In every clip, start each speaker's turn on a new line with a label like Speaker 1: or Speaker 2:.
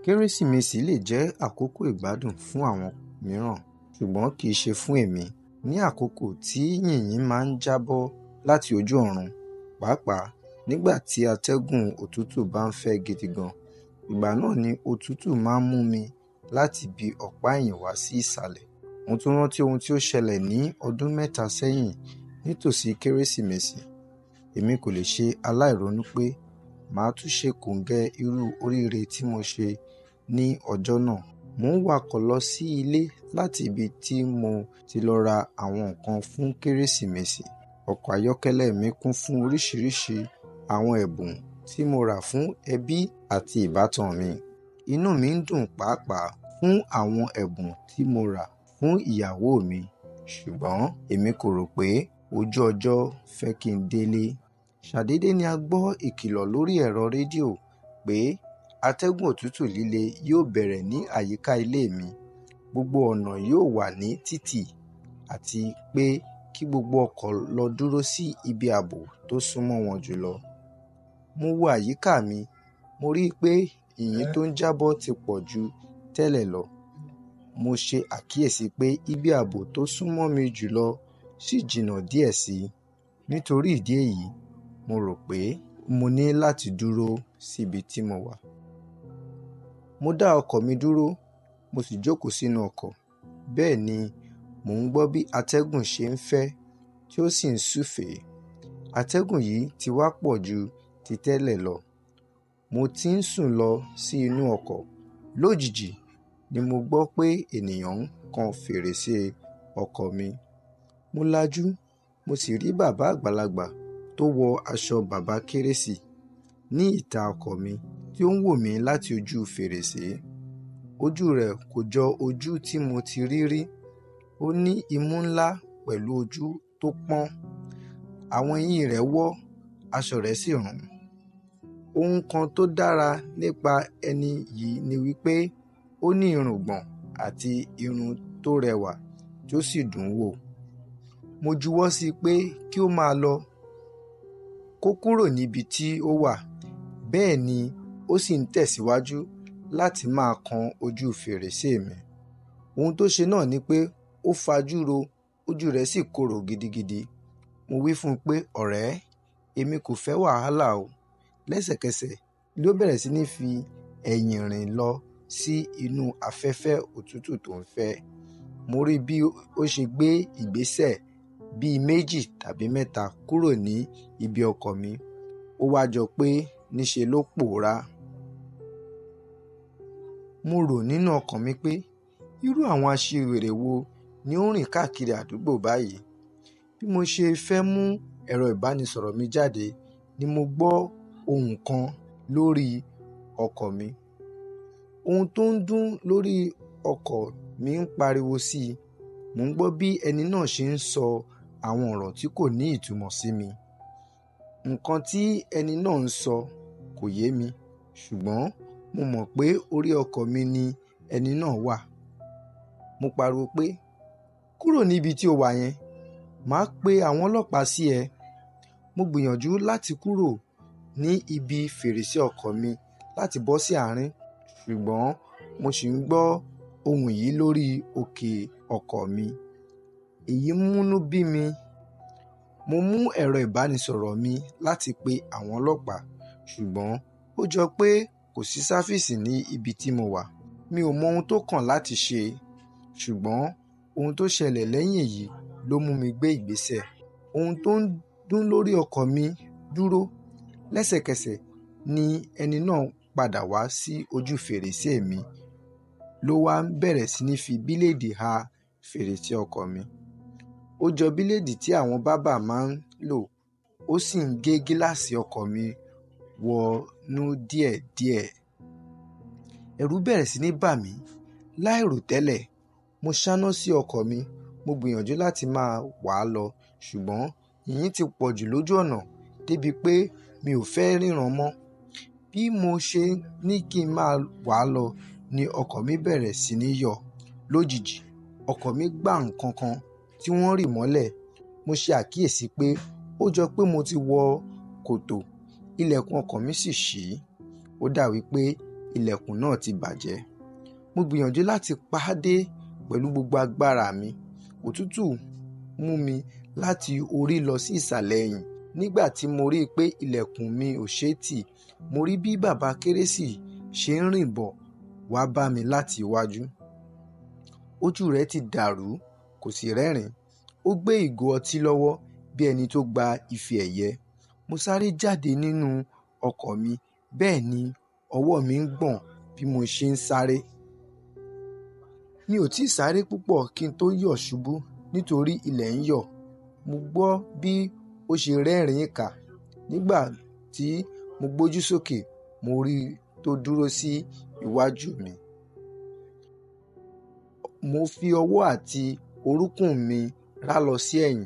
Speaker 1: Kérésìmesì lè jẹ́ àkókò ìgbádùn fún àwọn mìíràn, ṣùgbọ́n kì í ṣe fún èmi. Ní àkókò tí yìnyín máa ń jábọ́ láti ojú ọ̀run, pàápàá nígbà tí atẹ́gùn òtútù bá ń fẹ́ gidi gan, ìgbà náà ni òtútù máa ń mú mi láti bí ọ̀pá ẹ̀yìn wá sí ìsàlẹ̀. Mo tún rántí ohun tí ó ṣẹlẹ̀ ní ọdún mẹ́ta sẹ́yìn nítòsí Kérésìmesì. Èmi kò lè ṣe aláìronú pé màá tún ṣe kòǹgẹ́ irú oríire tí mo ṣe ní ọjọ́ náà. Mò ń wakọ̀ lọ sí ilé láti ibi tí mo ti lọ ra àwọn nǹkan fún Kérésìmesì. Ọkọ̀ ayọ́kẹ́lẹ́ mi kún fún oríṣiríṣi àwọn ẹ̀bùn tí mo rà fún ẹbí àti ìbátan mi. Inú mi ń dùn pàápàá fún àwọn ẹ̀bùn tí mo rà fún ìyàwó mi, ṣùgbọ́n èmi kò rò pé ojú ọjọ́ fẹ́ kí n délé. Ṣàdédé ni a gbọ́ ìkìlọ̀ lórí ẹ̀rọ rédíò pé atẹ́gùn òtútù líle yóò bẹ̀rẹ̀ ní àyíká ilé mi, gbogbo ọ̀nà yóò wà ní títì àti pé kí gbogbo ọkọ̀ lọ dúró sí ibi ààbò tó súnmọ́ wọn jùlọ. Mo wo àyíká mi, mo rí i pé yìnyín tó ń jábọ́ ti pọ̀ ju tẹ́lẹ̀ lọ. Mo ṣe àkíyèsí pé ibi ààbò tó súnmọ́ mi jùlọ ṣì jìnnà díẹ̀ sí i. Nítorí ìdí èyí, mo rò pé mo ní láti dúró síbi tí mo wà. Mo dá ọkọ̀ mi dúró, mo sì jókòó sínú ọkọ̀. Bẹ́ẹ̀ ni mò ń gbọ́ bí atẹ́gùn ṣe ń fẹ́ tí ó sì ń súfèé. Atẹ́gùn yìí ti wá pọ̀ ju ti tẹ́lẹ̀ lọ. Mo ti ń sùn lọ sí inú ọkọ̀. Lójijì ni mo gbọ́ pé ènìyàn ń kan fèrèsé ọkọ̀ mi. Mo lajú, mo sì rí bàbá àgbàlagbà tó wọ aṣọ bàbá Kérésì ní ìta ọkọ̀ mi tí ó ń wò mí láti ojú fèrèsé. Ojú rẹ̀ kò jọ ojú tí mo ti rí rí. Ó ní imú ńlá pẹ̀lú ojú tó pọ́n. Àwọn eyín rẹ̀ wọ́, aṣọ rẹ̀ sì rùn. Ohun kan tó dára nípa ẹni yìí ni wípé ó ní irùngbọ̀n àti irun tó rẹwà tí ó sì dùn wò. Mo juwọ́ sí i pé kí ó máa lọ, kó kúrò níbi tí ó wà. Bẹ́ẹ̀ ni ó sì ń tẹ̀síwájú láti máa kan ojú fèrèsé mi. Ohun tó ṣe náà ni pé ó fajúro, ojú rẹ̀ sì korò gidigidi. Mo wí fún un pé, "Ọ̀rẹ́, èmi kò fẹ́ wàhálà o." Lẹ́sẹ̀kẹsẹ̀ ló bẹ̀rẹ̀ sí ní fi ẹ̀yìn rìn lọ sí inú afẹ́fẹ́ òtútù tó ń fẹ́. Mo rí bí ó ṣe gbé ìgbésẹ̀ bí méjì tàbí mẹ́ta kúrò ní ibi ọkọ̀ mi. Ó wá jọ pé níṣe ló pòórá. Mo rò nínú ọkàn mi pé irú àwọn aṣiwèrè wo ni ó ń rìn káàkiri àdúgbò báyìí. Bí mo ṣe fẹ́ mú ẹ̀rọ ìbánisọ̀rọ̀ mi jáde ni mo gbọ́ ohùn kan lórí ọkọ̀ mi. Ohun tó ń dún lórí ọkọ̀ mi ń pariwo sí i. Mò ń gbọ́ bí ẹni náà ṣe ń sọ àwọn ọ̀rọ̀ tí kò ní ìtumọ̀ sí mi. Nǹkan tí ẹni náà ń sọ kò yé mi, ṣùgbọ́n mo mọ̀ pé orí ọkọ̀ mi ni ẹni náà wà. Mo pariwo pé, "Kúrò níbi tí o wà yẹn, màá pe àwọn ọlọ́pàá sí ẹ." Mo gbìyànjú láti kúrò ní ibi fèrèsé ọkọ̀ mi láti bọ́ sí àárín, ṣùgbọ́n mo sì ń gbọ́ ohùn yìí lórí òkè ọkọ̀ mi. Èyí múnú bí mi. Mo mú ẹ̀rọ ìbánisọ̀rọ̀ mi láti pe àwọn ọlọ́pàá, ṣùgbọ́n ó jọ pé kò sí sáfíìsì ní ibi tí mo wà. Mi ò mọ ohun tó kàn láti ṣe, ṣùgbọ́n ohun tó ṣẹlẹ̀ lẹ́yìn èyí ló mú mi gbé ìgbésẹ̀. Ohun tó ń dún lórí ọkọ̀ mi dúró. Lẹ́sẹ̀kẹsẹ̀ ni ẹni náà padà wá sí ojú fèrèsé mi ló wá ń bẹ̀rẹ̀ sí ní fi bíléèdì ha fèrèsé ọkọ̀ mi. Ó jọ bíléèdì tí àwọn bábà máa ń lò, ó sì ń gé gíláàsì ọkọ̀ mi wọnú díẹ̀díẹ̀. Ẹ̀rù bẹ̀rẹ̀ sí ní bà mí. Láìrò tẹ́lẹ̀, mo ṣáná sí ọkọ̀ mi. Mo gbìyànjú láti máa wà á lọ, ṣùgbọ́n yìnyín ti pọ̀ jù lójú ọ̀nà débi pé mi ò fẹ́ ríran mọ́. Bí mo ṣe ní kí n máa wà á lọ ni ọkọ̀ mi bẹ̀rẹ̀ sí ní yọ̀. Lójijì, ọkọ̀ mi gbá nǹkan kan tí wọ́n rì mọ́lẹ̀. Mo ṣe àkíyèsí pé ó jọ pé mo ti wọ kòtò, ilẹ̀kùn ọkọ̀ mi sì ṣí. Ó dà wí pé ilẹ̀kùn náà ti bàjẹ́. Mo gbìyànjú láti pa á dé pẹ̀lú gbogbo agbára mi. Òtútù mú mi láti orí lọ sí ìsàlẹ̀ ẹ̀yìn. Nígbà tí mo rí i pé ilẹ̀kùn mi ò ṣe é tì, mo rí bí bàbá Kérésì ṣe ń rìn bọ̀ wá bá mi láti iwájú. Ojú rẹ̀ ti dàrú, kò sì rẹ́rìn-ín. Ó gbé ìgò ọtí lọ́wọ́ bí ẹni tó gba ife ẹ̀yẹ. Mo sáré jáde nínú ọkọ̀ mi, bẹ́ẹ̀ ni ọwọ́ mi ń gbọ̀n bí mo ṣe ń sáré. Mi ò tíì sáré púpọ̀ kí n tó yọ̀ ṣubú nítorí ilẹ̀ ń yọ̀. Mo gbọ́ bí ó ṣe rẹ́rìn-ín ìkà. Nígbà tí mo gbójú sókè, mo rí i tó dúró sí iwájú mi. Mo fi ọwọ́ àti orúnkún mi rá lọ sí ẹ̀yìn.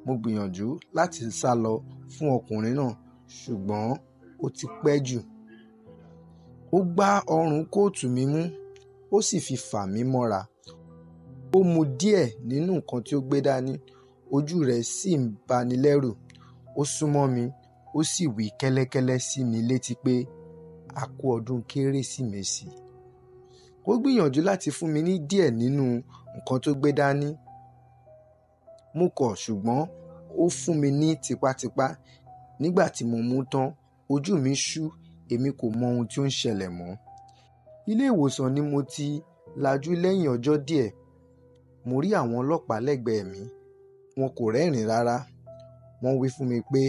Speaker 1: Mo gbìyànjú láti sálọ fún ọkùnrin náà, ṣùgbọ́n ó ti pẹ́ jù. Ó gbá ọrùn kóòtù mi mú, ó sì fi fà mí mọ́ra. Ó mu díẹ̀ nínú nǹkan tí ó gbé dání, ojú rẹ̀ sì ń bani lẹ́rù. Ó súnmọ́ mi, ó sì wí kẹ́lẹ́kẹ́lẹ́ sí mi létí pé, "A kú ọdún Kérésìmesì." Ó gbìyànjú láti fún mi ní díẹ̀ nínú nǹkan tó gbé dání. Mo kọ̀, ṣùgbọ́n ó fún mi ní tipátipá. Nígbà tí mo mú tán, ojú mi ṣú, èmi kò mọ ohun tí ó ń ṣẹlẹ̀ mọ́. Ilé ìwòsàn ni mo ti lajú lẹ́yìn ọjọ́ díẹ̀. Mo rí àwọn ọlọ́pàá lẹ́gbẹ̀ẹ́ mi. Wọn kò rẹ́rìn-ín rárá. Wọ́n wí fún mi pé,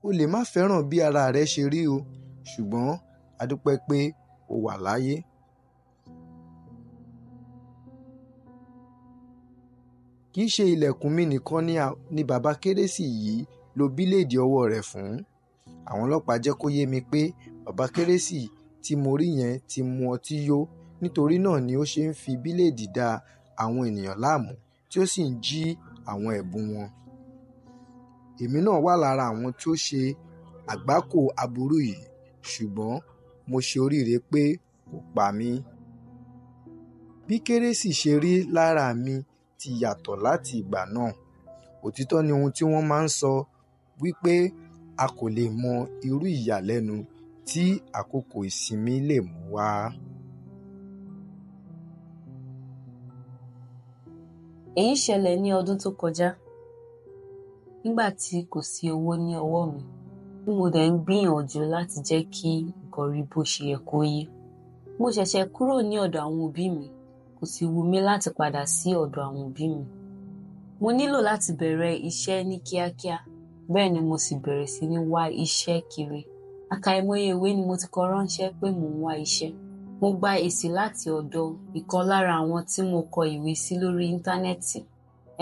Speaker 1: "O lè má fẹ́ràn bí ara rẹ ṣe rí o, ṣùgbọ́n a dúpẹ́ pé o wà láyé." Kì í ṣe ilẹ̀kùn mi nìkan ni bàbá Kérésì yìí lo bíléèdì ọwọ́ rẹ̀ fún. Àwọn ọlọ́pàá jẹ́ kó yé mi pé bàbá Kérésì tí mo rí yẹn ti mu ọtí yó, nítorí náà ni ó ṣe ń fi bíléèdì da àwọn ènìyàn láàmú tí ó sì ń jí àwọn ẹ̀bùn wọn. Èmi náà wà lára àwọn tó ṣe àgbákò aburú yìí, ṣùgbọ́n mo ṣe oríire pé kò pa mí. Bí Kérésì ṣe rí lára mi ti yàtọ̀ láti ìgbà náà. Òtítọ́ ni ohun tí wọ́n máa ń sọ wípé a kò lè mọ irú ìyàlẹ́nu tí àkókò ìsinmi lè mú wá.
Speaker 2: Èyí ṣẹlẹ̀ ní ọdún tó kọjá, nígbà tí kò sí owó ní ọwọ́ mi, tí mo dẹ̀ ń gbìyànjú láti jẹ́ kí nǹkan rí bó ṣe yẹ kó yí. Mo ṣẹ̀ṣẹ̀ kúrò ní ọ̀dọ̀ àwọn òbí mi, kò sì wù mí láti padà sí ọ̀dọ̀ àwọn òbí mi. Mo nílò láti bẹ̀rẹ̀ iṣẹ́ ní kíákíá, bẹ́ẹ̀ ni mo sì bẹ̀rẹ̀ sí ní wá iṣẹ́ kiri. Àkàìmọye ìwé ni mo ti kọ ránṣẹ́ pé mò ń wá iṣẹ́. Mo gba èsì láti ọ̀dọ̀ ìkan lára àwọn tí mo kọ ìwé sí lórí Íńtánẹ́ẹ̀tì.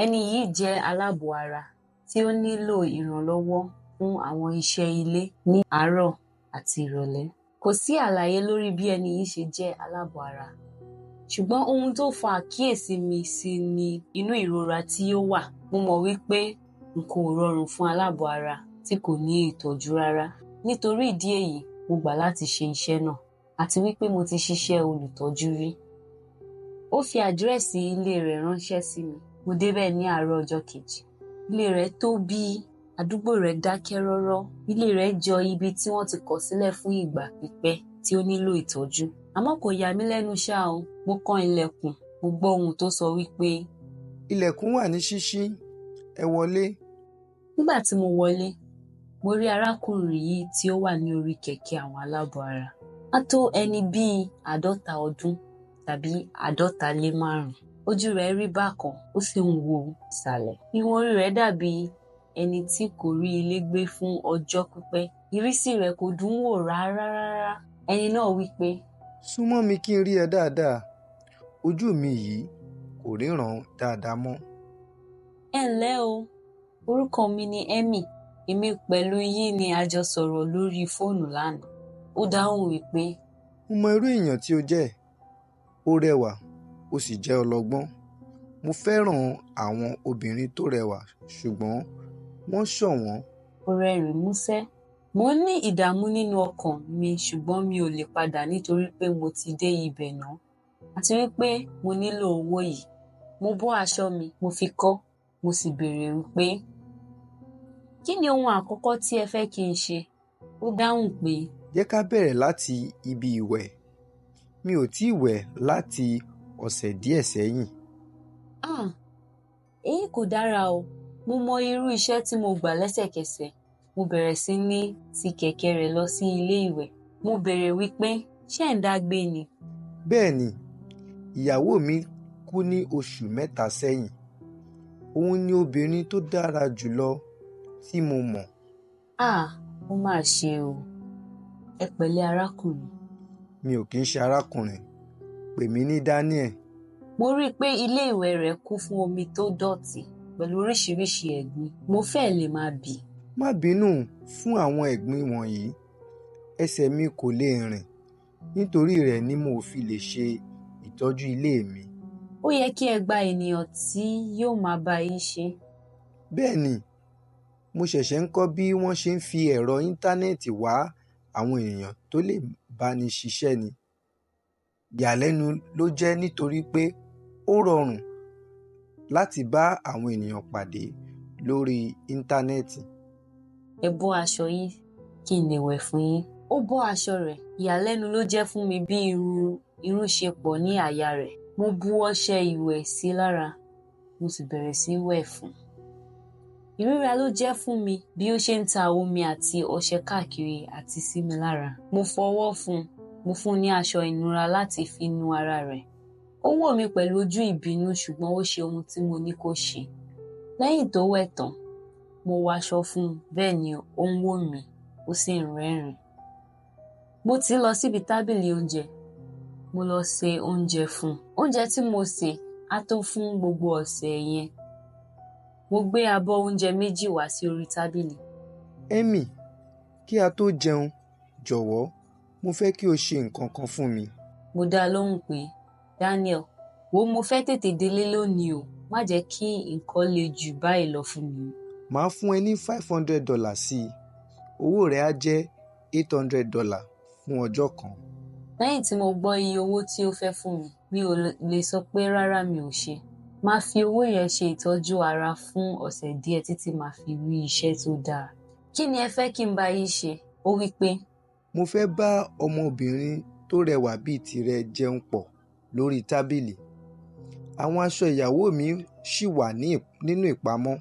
Speaker 2: Ẹni yìí jẹ́ aláàbọ̀ ara tí ó nílò ìrànlọ́wọ́ fún àwọn iṣẹ́ ilé ní àárọ̀ àti ìrọ̀lẹ́. Kò sí àlàyé lórí bí ẹni yìí ṣe jẹ́ aláàbọ̀ ara. Ṣùgbọ́n ohun tó fa àkíyèsí mi sí ni inú ìrora tí ó wà. Mo mọ̀ wípé nǹkan ò rọrùn fún aláàbọ̀ ara tí kò ní ìtọ́jú rárá. Nítorí ìdí èyí, mo gbà láti ṣe iṣẹ́ náà àti wípé mo ti ṣiṣẹ́ olùtọ́jú rí. Ó fi àdírẹ́sì ilé rẹ̀ ránṣẹ́ sí mi. Mo débẹ̀ ní àárọ̀ ọjọ́ kejì. Ilé rẹ̀ tóbi, àdúgbò rẹ̀ dákẹ́ rọ́rọ́. Ilé rẹ̀ jọ ibi tí wọ́n ti kọ̀ sílẹ̀ fún ìgbà pípẹ́ tí ó nílò ìtọ́jú. Àmọ́ kò yà mí lẹ́nu ṣá o. Mo kan ilẹ̀kùn, mo gbọ́ ohùn tó sọ wípé,
Speaker 1: "Ilẹ̀kùn wà ní ṣíṣí, ẹ wọlé."
Speaker 2: Nígbà tí mo wọlé, mo rí arákùnrin yìí tí ó wà ní orí kẹ̀kẹ́ àwọn aláàbọ̀ ara. Á tó ẹni bíi 50 ọdún tàbí 55. Ojú rẹ̀ rí bákan, ó sì ń wo ìsàlẹ̀. Irun orí rẹ̀ dàbí ẹni tí kò rí ilé gbé fún ọjọ́ pípẹ́. Ìrísí rẹ̀ kò dùn wò rárá rárá. Ẹni náà wí pé,
Speaker 1: "Súnmọ́ mi kí n rí ẹ dáadáa. Ojú mi yìí kò ríran dáadáa mọ́."
Speaker 2: Ẹ ǹlẹ́ o, orúkọ mi ni Emmy. Èmi pẹ̀lú yín ni a jọ sọ̀rọ̀ lórí fóònù lánàá. Ó dáhùn wípé,
Speaker 1: "Mo mọ irú èèyàn tí o jẹ́. O rẹwà, o sì jẹ́ ọlọ́gbọ́n. Mo fẹ́ràn àwọn obìnrin tó rẹwà, ṣùgbọ́n wọ́n ṣọ̀wọ́n."
Speaker 2: Ó rẹ́rìn-ín músẹ́. Mo ní ìdààmú nínú ọkàn mi, ṣùgbọ́n mi ò lè padà nítorí pé mo ti dé ibẹ̀ náà àti wípé mo nílò owó yìí. Mo bọ́ aṣọ mi, mo fi kọ́, mo sì béèrè wípé, "Kí ni ohun àkọ́kọ́ tí ẹ fẹ́ kí n ṣe?" Ó dáhùn pé,
Speaker 1: "Jẹ́ ká bẹ̀rẹ̀ láti ibi ìwẹ̀. Mi ò tíì wẹ̀ láti ọ̀sẹ̀ díẹ̀ sẹ́yìn.
Speaker 2: Ah! Èyí kò dára o. Mo mọ irú iṣẹ́ tí mo gbà lẹ́sẹ̀kẹsẹ̀. Mo bẹ̀rẹ̀ sí ní ti kẹ̀kẹ́ rẹ̀ lọ sí ilé ìwẹ̀. Mo béèrè wípé, ṣé ẹ̀ ń dá gbé ni?
Speaker 1: Bẹ́ẹ̀ni, ìyàwó mi kú ní oṣù 3 sẹ́yìn. Òun ni obìnrin tó dára jùlọ tí mo mọ̀.
Speaker 2: Ah! Ó mà ṣe o. Ẹ pẹ̀lẹ́ arákùnrin.
Speaker 1: Mi ò kí ń ṣe arákùnrin. Pè mí ní Daniel.
Speaker 2: Mo rí i pé ilé ìwẹ̀ rẹ̀ kún fún omi tó dọ̀tí pẹ̀lú oríṣiríṣi ẹ̀gbin. Mo fẹ́ lè máa bì.
Speaker 1: Má bínú fún àwọn ẹ̀gbin wọ̀nyí. Ẹsẹ̀ mi kò lè rìn. Nítorí rẹ̀ ni mo fi lè ṣe ìtọ́jú ilé mi.
Speaker 2: Ó yẹ kí ẹ gba ènìyàn tí yóò máa bá yín ṣe.
Speaker 1: Bẹ́ẹ̀ni, mo ṣẹ̀ṣẹ̀ ń kọ́ bí wọ́n ṣe ń fi ẹ̀rọ íńtánẹ́ẹ̀tì wá àwọn èèyàn tó lè báni ṣiṣẹ́ ni. Ìyàlẹ́nu ló jẹ́ nítorí pé ó rọrùn láti bá àwọn ènìyàn pàdé lórí íńtánẹ́ẹ̀tì.
Speaker 2: Ẹ bọ́ aṣọ yín kí n lè wẹ̀ fún yín. Ó bọ́ aṣọ rẹ̀. Ìyàlẹ́nu ló jẹ́ fún mi bí irun ṣe pọ̀ ní àyà rẹ̀. Mo bu ọṣẹ ìwẹ̀ sí lára, mo sì bẹ̀rẹ̀ sí wẹ̀ fún un. Ìríra ló jẹ́ fún mi bí ó ṣe ń ta omi àti ọṣẹ káàkiri àti sí mi lára. Mo fọwọ́ fún un, mo fún un ní aṣọ ìnura láti fi nu ara rẹ̀. Ó wò mí pẹ̀lú ojú ìbínú ṣùgbọ́n ó ṣe ohun tí mo ní kó ṣe. Lẹ́yìn tó wẹ̀ tán, mo wọ aṣọ fún un, bẹ́ẹ̀ ni ó ń wò mí, ó sì ń rẹ́rìn-ín. Mo ti lọ síbi tábìlì oúnjẹ. Mo lọ se oúnjẹ fún un. Oúnjẹ tí mo sè á tó fún gbogbo ọ̀sẹ̀ yẹn. Mo gbé abọ́ oúnjẹ 2 wá sí orí tábìlì.
Speaker 1: Emmy, kí a tó jẹun, jọ̀wọ́, mo fẹ́ kí o ṣe nǹkan kan fún mi.
Speaker 2: Mo dá lóhùn pé, Daniel, wo mo fẹ́ tètè délé lónìí o, má jẹ́ kí nǹkan le jù báyìí lọ fún mi.
Speaker 1: Màá fún ẹ ní $500 sí i. Owó rẹ á jẹ́ $800 fún ọjọ́ kan.
Speaker 2: Lẹ́yìn tí mo gbọ́ iye owó tí ó fẹ́ fún mi, mi ò lè sọ pé rárá mi ò ṣe. Màá fi owó yẹn ṣe ìtọ́jú ara fún ọ̀sẹ̀ díẹ̀ títí màá fi rí iṣẹ́ tó dáa. Kí ni ẹ fẹ́ kí n bá yín ṣe? Ó wí pé,
Speaker 1: Mo fẹ́ bá ọmọbìnrin tó rẹwà bíi tirẹ̀ jẹun pọ̀ lórí tábìlì. Àwọn aṣọ ìyàwó mi ṣì wà nínú ìpamọ́.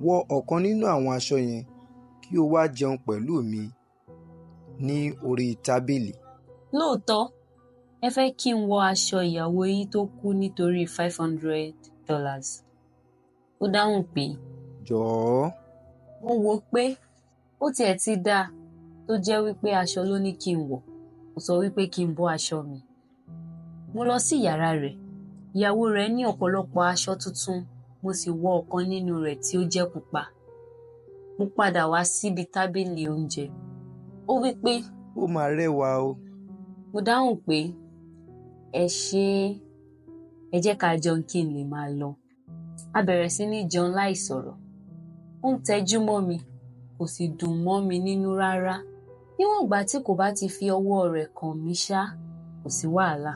Speaker 1: Wọ ọ̀kan nínú àwọn aṣọ yẹn kí o wá jẹun pẹ̀lú mi ní orí tábìlì.
Speaker 2: Lóòótọ́, ẹ fẹ́ kí n wọ aṣọ ìyàwó yín tó kú nítorí $500. Ó dáhùn pé,
Speaker 1: Jọ̀ọ́.
Speaker 2: Mo wò pé ó tiẹ̀ ti dáa tó jẹ́ wípé aṣọ ló ní kí n wọ̀. Kò sọ wípé kí n bọ́ aṣọ mi. Mo lọ sí yàrá rẹ̀. Ìyàwó rẹ̀ ní ọ̀pọ̀lọpọ̀ aṣọ tuntun, mo sì wọ ọ̀kan nínú rẹ̀ tí ó jẹ́ pupa. Mo padà wá síbi tábìlì oúnjẹ. Ó wí pé,
Speaker 1: Ó máa rẹwà o.
Speaker 2: Mo dáhùn pé, Ẹ ṣé, ẹ jẹ́ ká jẹun kí n lè máa lọ. A bẹ̀rẹ̀ sí ní jẹun láìsọ̀rọ̀. Ó ń tẹjú mọ́ mi, kò sì dùn mọ́ mi nínú rárá. Níwọ̀n ìgbà tí kò bá ti fi ọwọ́ rẹ̀ kàn mí ṣá, kò sí wàhálà.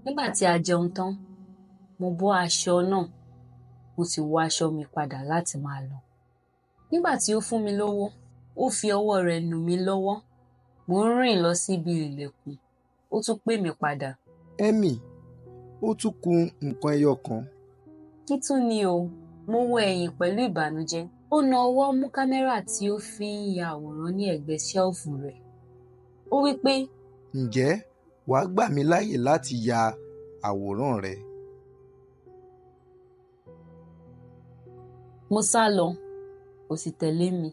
Speaker 2: Nígbà tí a jẹun tán, mo bọ́ aṣọ náà, mo sì wọ aṣọ mi padà láti máa lọ. Nígbà tí ó fún mi lówó, ó fi ọwọ́ rẹ̀ nù mí lọ́wọ́. Mo ń rìn lọ síbi ìlẹ̀kùn, ó tún pè mí padà.
Speaker 1: Emmy, ó tún ku nǹkan ẹyọ kan.
Speaker 2: Kí tún ni o? Mo wo ẹ̀yìn pẹ̀lú ìbànújẹ́. Ó na ọwọ́ mú kámẹ́rà tí ó fi ń ya àwòrán ní ẹ̀gbẹ́ ṣẹ́lífù rẹ̀. Ó wí pé,
Speaker 1: Ǹjẹ́ wàá gbà mí láyè láti ya àwòrán rẹ?
Speaker 2: Mo sá lọ, kò sì tẹ̀lé mi.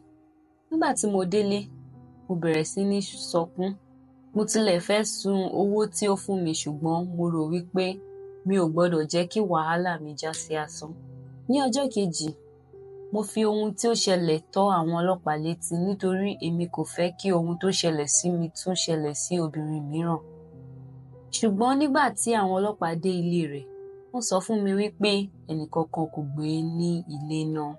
Speaker 2: Nígbà tí mo délé, mo bẹ̀rẹ̀ sí ní sọkún. Mo tilẹ̀ fẹ́ sun owó tí ó fún mi ṣùgbọ́n mo rò wípé mi ò gbọdọ̀ jẹ́ kí wàhálà mi já sí asán. Ní ọjọ́ kejì, mo fi ohun tí ó ṣẹlẹ̀ tó àwọn ọlọ́pàá létí nítorí èmi kò fẹ́ kí ohun tó ṣẹlẹ̀ sí mi tún ṣẹlẹ̀ sí obìnrin mìíràn. Ṣùgbọ́n nígbà tí àwọn ọlọ́pàá dé ilé rẹ̀, wọ́n sọ fún mi wípé ẹnìkankan kò gbé ní ilé náà.